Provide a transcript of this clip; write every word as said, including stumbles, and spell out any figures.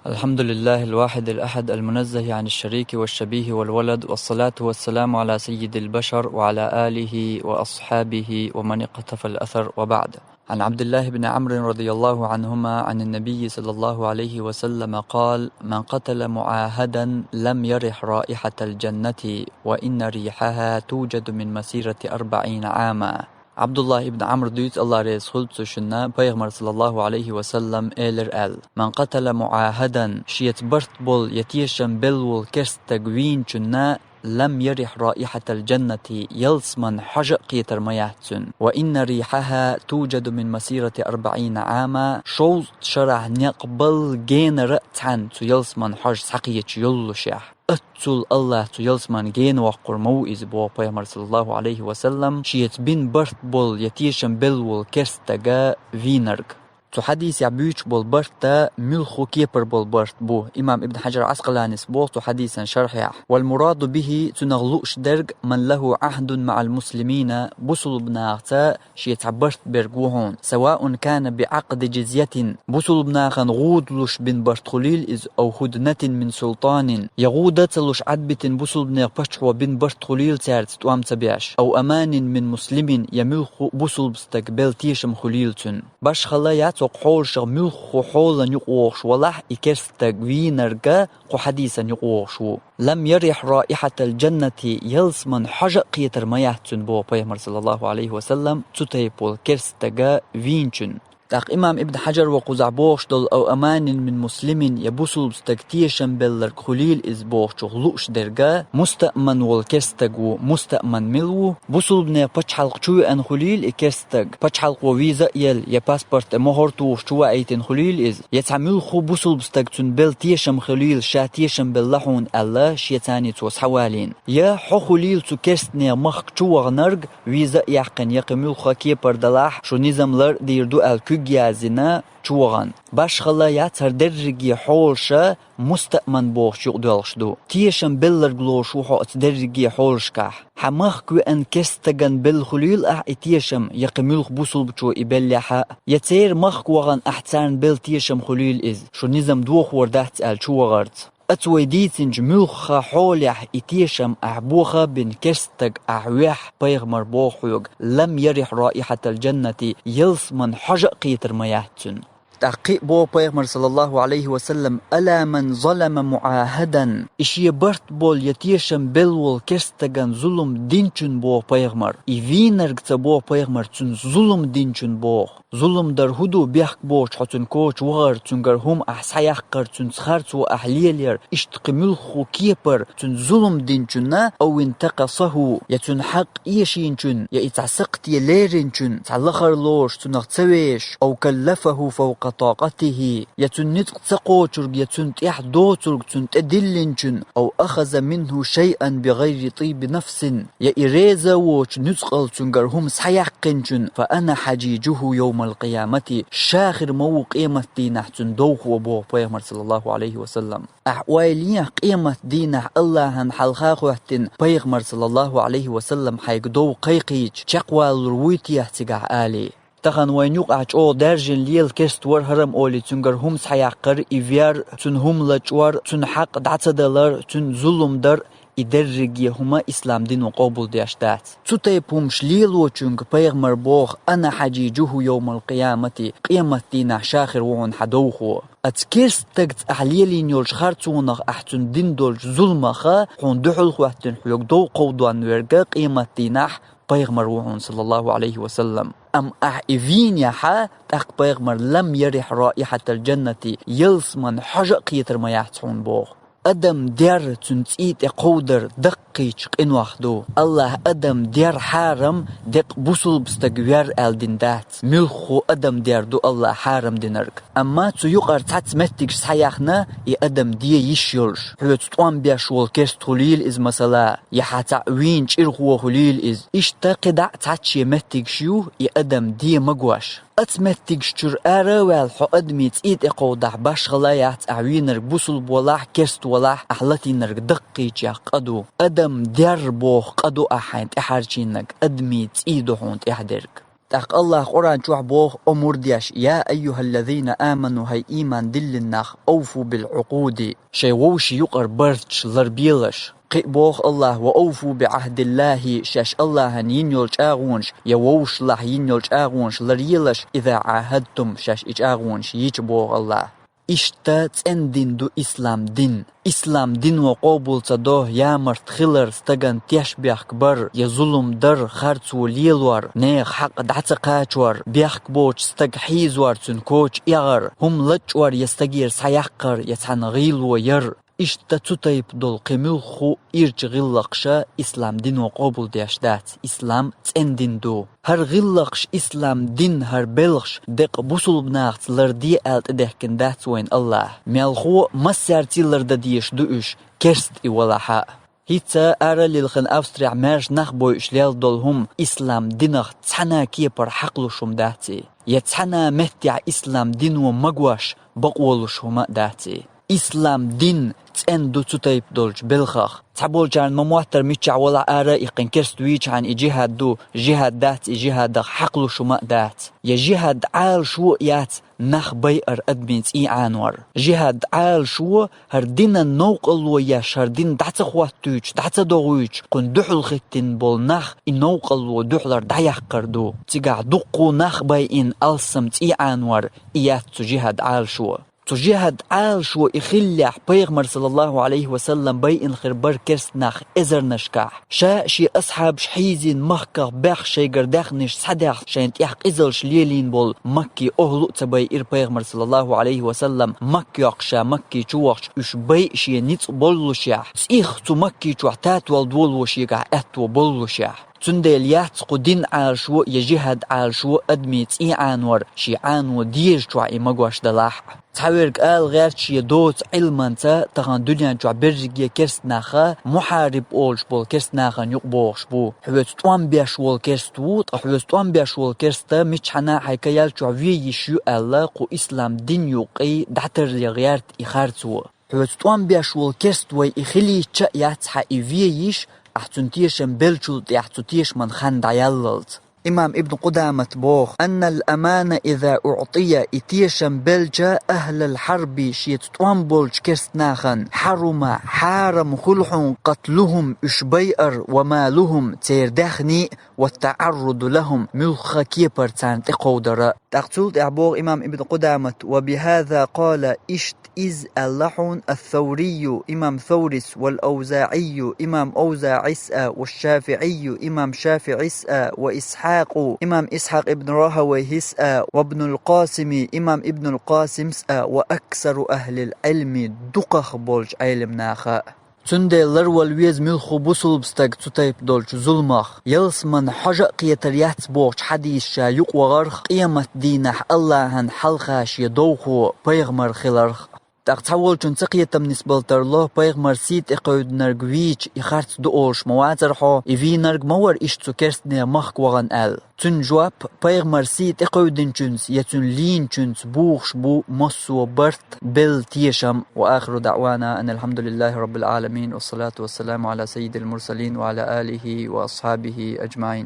الحمد لله الواحد الأحد المنزه عن الشريك والشبيه والولد، والصلاة والسلام على سيد البشر وعلى آله وأصحابه ومن اقتفى الأثر، وبعد. عن عبد الله بن عمرو رضي الله عنهما عن النبي صلى الله عليه وسلم قال: من قتل معاهدا لم يرح رائحة الجنة، وإن ريحها توجد من مسيرة أربعين عاما. Абдуллах ибн Амр дуьйцу, Аллах реза хуьлда цу шинна, пайхамар саллаллаху алейхи ва саллам элира аьлла: «Ман къатала муахадан», шеца барт болу я тешам белла волу керстаг вийначунна, «лам ярих раихатал джаннати», ялсман хьожа а кхетар ма яц цуьнан. «Ва инна рихьаха туджаду мин масирати арбаина ама», шовзткъа шарахь некъ балла генара а цхьаьна цу ялсман хьожа схьакхеташ йоллушехь. Аццул Аллах цу ялсман гена воккхур ма ву иза, боху пайхамар саллаллаху алейхи ва саллам, шеца бин барт болу я тешам белла волу керстага вийнарг. Цу хьадисехь буьйцуш болу барт муьлхха кепара болу барт бу. Имам Ибн Хьаджар Ӏаскъаланис боху цу хьадисан шархьехь: «Вал мураду бихи», цунах лууш дерг, «ман лаху ахьдун маӀал муслимина», бусулба нахаца шен цхьа барт берг ву хьуна, «саваун кана би Ӏакъди джизъятин», бусулба нахана гӀуда луш бин барт хуьлийла иза, «ав худнатин мин султанин», я гӀуда а ца луш Ӏадбитина бусулбанех паччахьо бин барт хуьлийла цаьрца тӀом ца беш, «ав аманин мин муслимин», я муьлхха бусулба стаг белла тешам хуьлийла цуьнан. Башхалла яц хӀокху хьолашах муьлхха хьолан юкъа вогӀуш валахь и керстаг вийнарга, кху хьадисан юкъа вогӀуш ву. «Лам ярих раихатал джаннати», ялсман хьожа а кхетар ма яц цуьнан, боху пайхамар саллаллаху алейхи ва саллам, цу тайпа волу керстага вийначун. ТӀаккха имам Ибн Хьаджар ву кхузахь бохуш долу, «ав аманин мин муслимин», я бусулба стаг тешам белларг хуьлийла иза бохучух лууш дерга, мустаъман волу керстаг ву. Мустаъман мила ву? Бусулбанех пачхьалкх чу веана хуьлийла и керстаг, пачхьалкхо виза а елла, я паспорт тӀе мохӀар тухуш чу ваийтина хуьлийла иза, я цхьа муьлхха бусулба стаг цуьнан белла тешам хуьлийла, ша тешам белла хьуна аьлла, шен царний цо схьавалийна. Я хьо хуьлийла цу керстанех махка чу ваханарг, виза а яьккхина, я кхин муьлхха кепара далахь, шу низам лар а дийр ду аьлла куьг яздина, чу вахана. Башхалла яц хӀара дерриге хьолаша мустаъман бохучу юкъа доьлхуш ду. Тешам белларг лоруш ву хьо оцу дерриге хьолашкахь. Хьан махка веана керстаган белла хуьлийла ахь и тешам, я кхин муьлхха бусулбачо и беллехь а, я церан махка вахана ахь царна белла тешам хуьлийла иза, шу низам дохор дац аьлла чу вахарца. Оцу вай дийцинчу муьлхха хьолехь и тешам ахь боха а бина, керстаг ахь вехь, пайхамар боху хьоьга: «Лам ярих раихатал джаннати», ялсман хьожа а кхетар ма яц цуьнан. ТӀаккха кхин а боху пайхамар саллаллаху алейхи ва саллам: «Ала ман залама муахадан». И шен барт болу я тешам белла волу керстаган зулам динчун боху пайхамар. И вийнарг ца боху пайхамар, цуьнан зулам динчун боху. Зулам дар хӀун ду? Бехк боцуш хьо цуьнан коча вахар, цуьнгара хӀума ахь схьаяккхар, цуьнца харцо ахь лелаяр, иштта кхин муьлхха кепара цуьнан зулам динчунна, «ав интакъасаху», я цуьнан хьакъ эшийначун, я и цхьа сакхте леринчун, цхьа лахар лоруш цунах ца вешаш, «ав каллафаху фавкъа такъатихи», я цуьнан ницкъ ца кхочург, я цуьнан тӀехь доцург цунна тӀедиллинчун, «ав ахаза минху шайъан би гӀайри тӀиби нафсин», я и реза а воцуш нуьцкъала цуьнгара хӀума схьаяьккхинчун, «фа ана хьаджижуху йовмал къиямати», ша хир ма ву къематдийнахь цуьнан довхо, боху пайхамар саллаллаху алейхи ва саллам. Ахь ойла е, къематдийнахь Аллахьан хьалха а хӀоьттина пайхамар саллаллаху алейхи ва саллам хьайга дов кхайкхийча, чекхвалалур вуй техьа цигахь алий? Тахана вайна юкъахь чӀогӀа даьржина лела керста вар хӀара-м олий, цуьнгара хӀума схьаяккхар, и вер, цуьнан хӀума лачкъор, цуьнан хьакъ дӀа ца далар, цуьнан зулам дар, и дерриге хӀума ислам дино къобалдеш дац. Цу тайпа хӀумаш лелочуьнга пайхамар боху: «Ана хьаджижуху йовмал къиямати», къематдийнахь ша хир ву хьуна хьан довхо. Оцу керстагца ахь лелийна йолчу харцонах, ахь цуьнан дина долчу зуламах хьуна дуьхьал хӀоьттина хьоьга дов кховдон верг къематдийнахь пайхамар ву хьуна, саллаллаху алейхи ва саллам. Амма ахь и вийнехь, тӀаккха пайхамар: «Лам ярих раихатал джаннати», ялсман хьожа а кхетар ма яц хьуна боху. Адам дер, цуьнан цӀий тӀе кховдар даккхийчу къинойх ду. Аллахь адам дер хьарам декъа бусулба стаг вер аьлла дина дац. Муьлххо адам дер ду Аллахь хьарам динарг. Амма цу юкъара цхьацца меттигаш схьаяхна, и адам де йиш йолуш, хьоьца тӀом беш волу керста хуьлийла иза, масала, я хьан цхьаъ вийна чӀирхо хуьлийла иза. Иштта кхидӀа а цхьацца шен меттигаш ю, и адам де ма гош. Оцу меттигаш чуьра ара а ваьлла, хьо адамийн цӀий тӀе кховдахь, башхалла яц, ахь вийнарг бусулба валахь, керста валахь, ахь латийнарг даккхийчех къа ду. Адам дер боху къа ду ахь хьайна тӀехьарчийнарг, адамийн цӀий ду хьуна тӀехь дерг. ТӀаккха Аллаха Къуръан чохь боху омур деш: «Я айюхаллазина аману», хӀай ийман диллина нах, «авфу бил Ӏукъуди», шайн вовшийн юкъара барташ ларбелаш. Кхин а боху Аллаха: «Ва авфу би Ӏахдиллахи», шаьш Аллахьан йина йолу чӀагӀонаш я вовшашлахь йина йолу чӀагӀонаш ларъелаш, «иза Ӏахадтум», шаьш и чӀагӀонаш йича, боху Аллаха. Иштта цӀена дин ду ислам дин. Ислам дино къобал ца до ямарт хилар, стагана теш бехк бар я зулам дар, харцо лелор, нехан хьакъ дӀа ца кхачор, бехк боцу стаг хьийзор, цуьнан коча эгӀар, хӀума лачкъор я стагера схьаяккхар я цхьаьна гӀийло яр. Иштта цу тайпа долу кхин муьлхха а ирчу гӀиллакхаш ислам дино къобал деш дац, ислам цӀена дин ду. ХӀара гӀиллакхаш, ислам дин, хӀара белхаш деккъа бусулба нахаца ларде аьлла тӀедехкина дац вайна Аллаха. Мелхо а, массаьрца а лардан дезаш ду уьш, керста и валахь а. ХӀинца ара лилхина Австрехь маьрша нах бойуш лелла долу хӀума ислам динах цхьана а кепара хьакхалуш хӀума дац и, я цхьана а меттехь ислам дино магош бакъо луш хӀума а дац и. Ислам дин цӀена ду цу тайпа долчу белхах. Цхьаболчарна ма-моттара, миччахь валахь ара а иккхина, керста вийчахьана и жихӀад ду, жихӀад дац и, жихӀадах хьакхалуш хӀума а дац. Я жихӀад Ӏалашо а яц нах байар, адамийн цӀий Ӏанор. ЖихӀад Ӏалашо хӀара динан новкъарло еш, хӀара дин дӀа ца хӀоттуьйтуш, дӀа ца догӀуьйтуш, кхунна дуьхьал хӀиттина болу нах и новкъарло дуьхьалара дӀаяккхар ду. Цигахь дуккха а нах байина, алссам цӀий Ӏанор, и яц цу жихӀад Ӏалашо. Цу жихӀад Ӏалашо и хиллехь, пайхамар, саллаллаху Ӏалайхи ва саллам, байина хир бара керста нах эзарнашкахь. Ша а, шен асхьабаш а хьийзийна махках бехк шайгара даьхнарш схьадаьхна, шайна тӀехь къизаллаш лелийна болу Маккин охӀла а ца байира пайхамар, саллаллаху Ӏалайхи ва саллам, Макка йоккхуш, ша Макка чу вахча, уьш байа шен ницкъ боллушехь, цӀих цу Макка чохь татвала доло шегахь аьтто боллушехь. Цундела яц кху дин Ӏалашо я жихӀад Ӏалашо адамийн цӀий Ӏанор, шен Ӏано дезачохь и магош далахь а. Цхьаверг ала гӀерта шен доцу Ӏилманца, тахана дуьнен чохь берриге керста нах мухьариб олуш болу керста нахана юкъа богӀуш бу. Хьоьца тӀом беш волу керста ву, ткъа хьоьца тӀом беш волу керста миччахьана а хьайн каел чохь вен йиш ю аьлла, кху ислам дин юккъе дӀатарли гӀерта и харцо. Хьоьца тӀом беш волу керста вай и хилийча а яц хьан и вен йиш, ахь цуьнан тешам беллачул тӀаьхьа цу тешаман хан дӀаяллалц. Имам Ибн Къудамат боху: «Аннал амана иза уӀтия», и тешам белча, ахьлал хьарби, шеца тӀом болчу керста нахана, хьарума, хьарам хуьлу хьуна, къатлухум, уьш байар, ва малухум, церан даьхни а, ва таӀарруду лахум, муьлхха кепара царна тӀекховдара. ТӀаккха цул тӀаьхьа боху имам Ибн Къудамат: «Ва бихаза къала», иштта иза аьлла хьуна ас-Саврийю, имам Саврис, вал-АвзаӀийю, имам АвзаӀис а, ва шафиӀийю, имам ШафиӀис а, ва Исхьакъу, имам Исхьакъ ибн Рахавайхис а, ва Ибнул Къасими, имам Ибнул Къасимс а, ва аксару ахьлил Ӏилми, дукхах болчу Ӏелам наха. Цундела ларвала веза муьлхха бусулба стаг цу тайпа долчу зуламах, ялсаман хьожа а кхетар яц бохучу хьадисаша юкъавахарх, къемат дийнахь Аллахьан хьалха шен довхо пайхамар хиларх. ТӀаккха цхьаволчун ца кхетам нисбала тарло, пайхамар сий тӀекхевдинарг вийча, и харц ду олуш ма вацара хьо, и вийнарг ма вара иштта цу керстанех махка вахана аьлла. Цуьнан жоп: пайхамар сий тӀекхевдинчуьнца я цуьнан лийначуьнца бухуш бу массо а барт, белла тешам. Ва ахиру даӀвана анил хьамдулиллахи раббил Ӏаламин, вассалату вассаламу Ӏала саййидил мурсалин ва Ӏала алихи ва асхьабихи аджмаӀин.